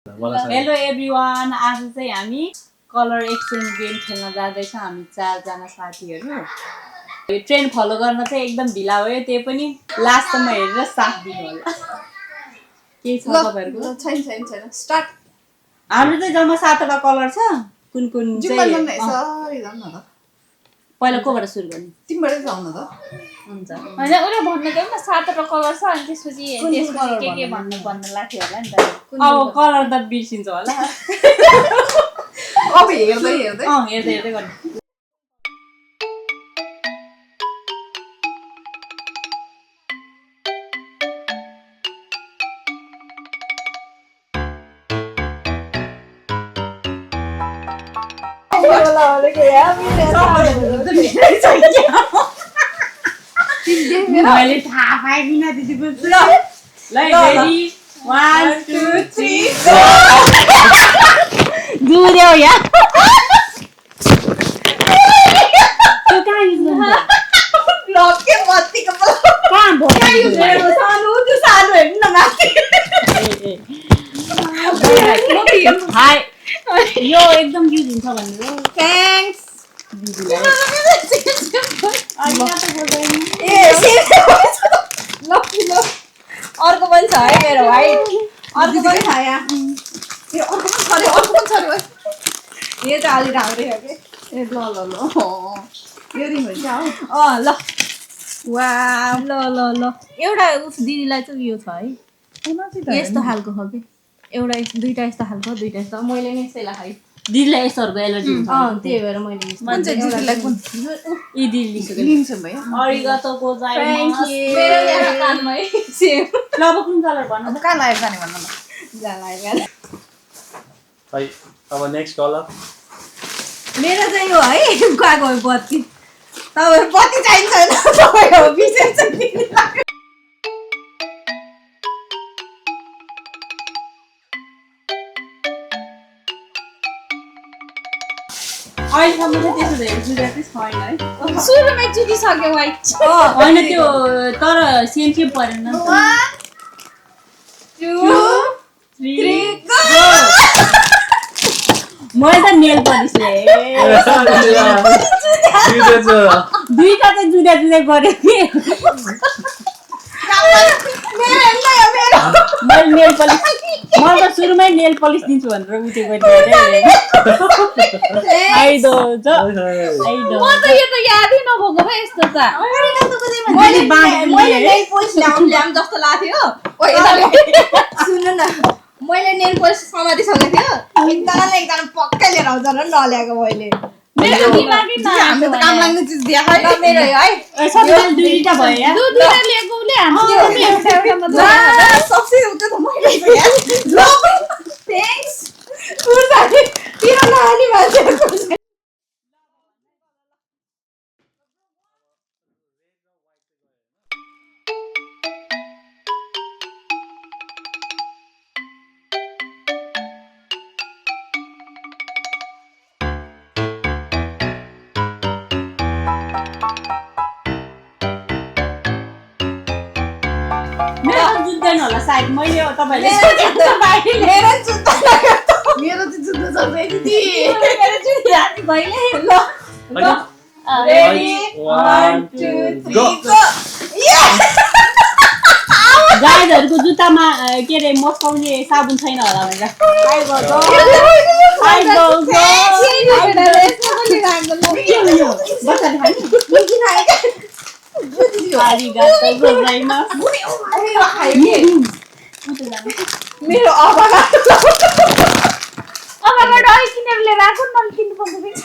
Hello everyone, आज चाहिँ हामी कलर एक्सचेन्ज गेम खेल्न जाँदैछौँ हामी 4 जना साथीहरू। यो ट्रेन्ड फलो गर्न चाहिँ एकदम ढिला भयो, त्यही पनि लास्टसम्म हेरेर साथ दिनु होला। के छ तपाईहरुको? छैन स्टार्ट। हाम्रो चाहिँ जम्मा 7वटा कलर छ। कुन कुन चाहिँ पहिला कोबाट सुरु गर्ने? तिमीबाटै जाऊ न त। हुन्छ। हैन उले भन्नु गयो न 7वटा कलर छ अनि त्यसपछि के भन्नु लाग्थ्यो होला नि त। अब कलर त बिर्सिन्छ होला। अब हेर्दै हेर्दै गर्नु। मैले थाहा पाइदिन दिदीको ल रेडी 1 2 3 जुर्यो यहाँ त्यो कहाँ युज गर्नु? ब्लक के बत्तीको कहाँ भयो? सानो हेर्नु न माथि। हाय यो एकदम युज हुन्छ भन्नु हो। थ्याङ्क्स दिदीलाई अर्को पनि छ है मेरो भाइ। अर्को पनि छ यहाँ। अर्को पनि छ रे। यो त अलि राम्रै हो के। ए ल यो रिङ हुन्छ हौ। ल वाउ ल एउटा उस दिदीलाई चाहिँ यो छ है यस्तो खालको हो के। एउटा दुईटा यस्तो खालको दुईटा यस्तो मैले नै यसै लगाएँ। दिदीलाई यस्तोहरुको एलर्जी हुन्छ त्यही भएर मैले कुन चाहिँ दिदीलाई कुन यी दिदी लिन्छ भयो। अरिगातो गोजाइमास। मेरो यहाँ कानमै सेम। ल अब कुन कलर भन्नु? अब कहाँ लागेर जाने भन्नु न। जाला है अब नेक्स्ट कलर मेरो चाहिँ यो है गएको बत्ती। तपाईहरु बत्ती चाहिन्छ हैन तपाईहरु विशेष चाहिँ अहिलेसम्म चाहिँ त्यसो धेरै जुदा चाहिँ छैन है। सुरुमै जुटिसक्यो वाइट। होइन त्यो तर सेम परेन। 1 2 3 मैले त नेल पलिस दुईटा चाहिँ जुदा पऱ्यो कि मैले नेल पलिस म त सुरुमै नेल पलिस दिन्छु भनेर उठेको आइदो म त यो त यादै नभएको भए यस्तो त। मैले नेल पोलिस ल्याम जस्तो लाग्थ्यो। सुन्नु न मैले नेल पोलिस समातिसकेको थियो। एकजना पक्कै लिएर आउँछ न नल्याएको मैले। मेरो दिमागै हाम्रो त काम लाग्ने चिज दिया है ल मेरो है। सबैले दुईटा भयो यार। दुईटा ल्याएको उले हाम्रो एउटा मतलब सबसे उता त मैले ल थ्यांक्स पुर्साले तिरो नहाली मान्छे। मेरो जुत्दैन होला सायद मैले तपाईहरुले मेरो जुत्ता लाग्यो। मेरो चाहिँ जुत्ता छ दिदी। मेरो जुत्ता राति भइले ल रेडी 1 2 3 गो। गाइजहरुको जुत्तामा के रे मस्काउने साबुन छैन होला भनेर मेरो अभागा किनेर लिएर आएको नकिन्नु पर्दैन।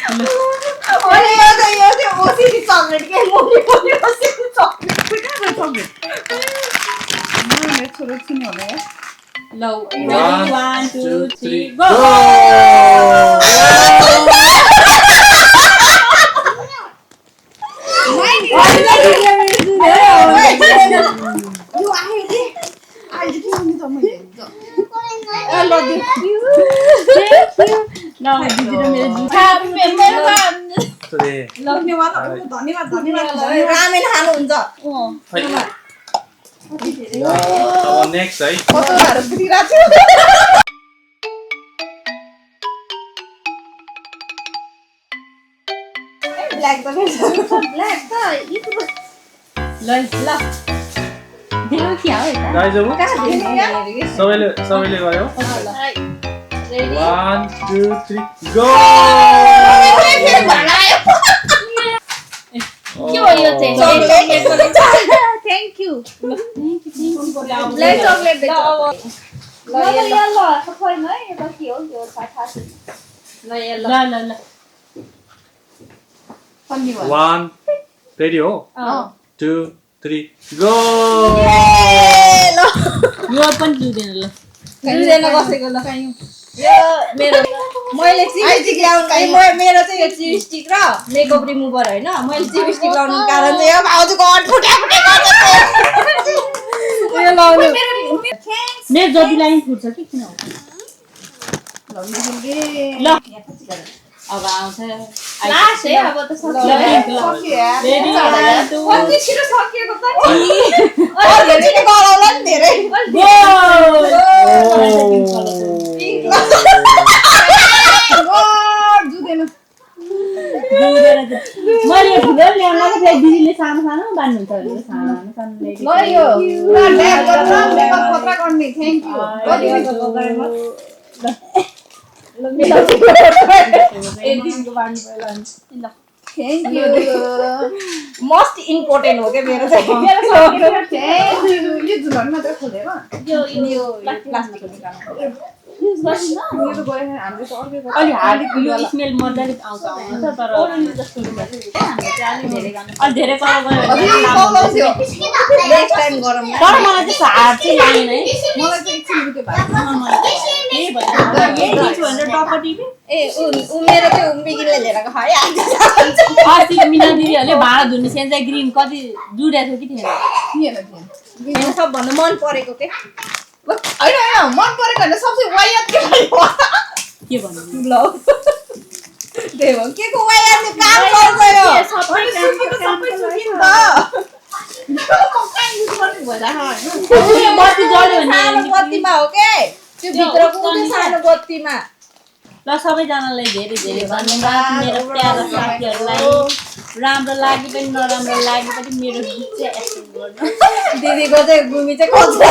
अनि यो चाहिँ ओसिडी चकलेट के मोली ओसिडी चकलेट मेरो छोरो छिन् होला यार। ल रेडी 1 2 3 गो। यो आयो दे अहिले के हुने त मैले ल दिदी र मेरो धन्यवाद धन्यवाद रामेन खानुहुन्छ। अब नेक्स्ट है पतलाहरू दिइरहेको छु ब्ल्याक त ब्ल्याक त ल ल देऊ कि हो यता गाइज अब कहाँ दिने यार सबैले गयो रेडी 1 2 3 गो के हो यो चाहिँ थ्याङ्क यू ब्ल्याक चकलेट देख्छ ल छैन है यो त के हो त्यो थाहा छैन ल ल ल 1 रेडी हो 2 3 गो यो पनि दिँदैन ल दुईजना बसेको ल यो मेरो मैले चिपस्टिक ल्याउनु मेरो चाहिँ यो चिपस्टिक र मेकअप रिमुभर होइन मैले चिपस्टिक लाउनुको कारण चाहिँ यो भाउजूको अट फुट्या यो लाउनु मेरो जति लाइन फुट्छ कि किन हो ल अब आउँछ लास्ट है अब त सक्यो रेडी कति छिटो सकिएको त धेरै गराउला नि धेरै मैले ठुलो ल्याउन फेरि दिदीले सानो सानो बान्नुहुन्छ भनेर सानो सानो ल्याइदिएको। ल यो पुरा ड्याप गरेर मेकअप खतरा गर्ने thank you thank you most important हो के मेरो चाहिँ थ्यांक यू यो झुलन मात्र खोलेर यो प्लास्टिकको निकाल्नु मेरो गएन हामीले त अर्कै अलि हार्ड यो स्मेल मजाले आउँछ तर जस्तो अलि धेरै कलर गयो नेक्स्ट टाइम गरौँ तर मलाई चाहिँ हार्ड चाहिँ लागेन है मलाई चाहिँ एकछिन बुझ्यो भाइ यही भएर टपटी ए उ मेरो चाहिँ उम्बिगिले लिएर खायो अस्ति मिना दिदीहरूले भाँडा धुने सेन्जा ग्रिन कति जुडेको थियो कि थिएन सबभन्दा मन परेको के होइन होइन मन परेको होइन सबसे वायात के भन्नु ल त्यही हो के को वायात काम गर्छ यो सबै बत्ती जल्यो भने बत्तीमा हो के त्यो भित्रको त्यो सानो बत्तीमा ल सबैजनालाई धेरै धेरै धन्यवाद मेरो प्यारा साथीहरूलाई राम्रो लागि पनि नराम्रो लागि पनि मेरो गीत चाहिँ एक्सेप्ट गर्नु दिदीको चाहिँ गुमी चाहिँ कस्तो